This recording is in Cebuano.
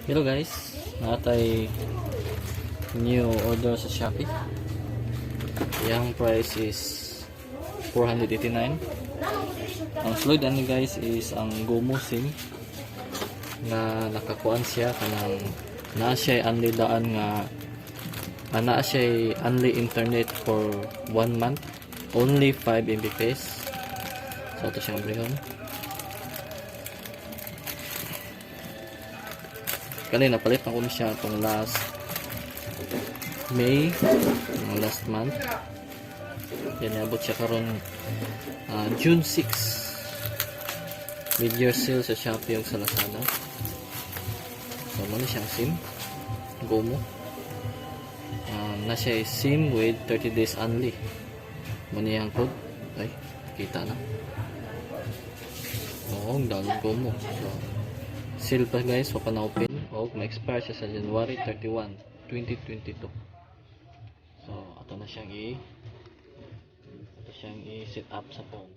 Hello guys, naa tay new order sa Shopee. Yang price is 489. Ang sulod ani, guys, is ang Gomo SIM na nakakuan siya, kanang naa siya only daan nga naa siya only internet for 1 month, only 5 Mbps. So ito siyang abrihon. Kani napalit na ko ni siya itong last May, ng last month. Yan, niabot siya karon June 6, mid-year sale sa Shopee ug sa Lazada. So mao ni siyang SIM Gomo. Na siya ay SIM with 30 days only. Mao ni ang code. Ay, kita na. Oo, ang download Gomo. So seal pa, guys, wa pa na open o ma-expire siya sa January 31, 2022. So ato na siyang i-set up sa phone.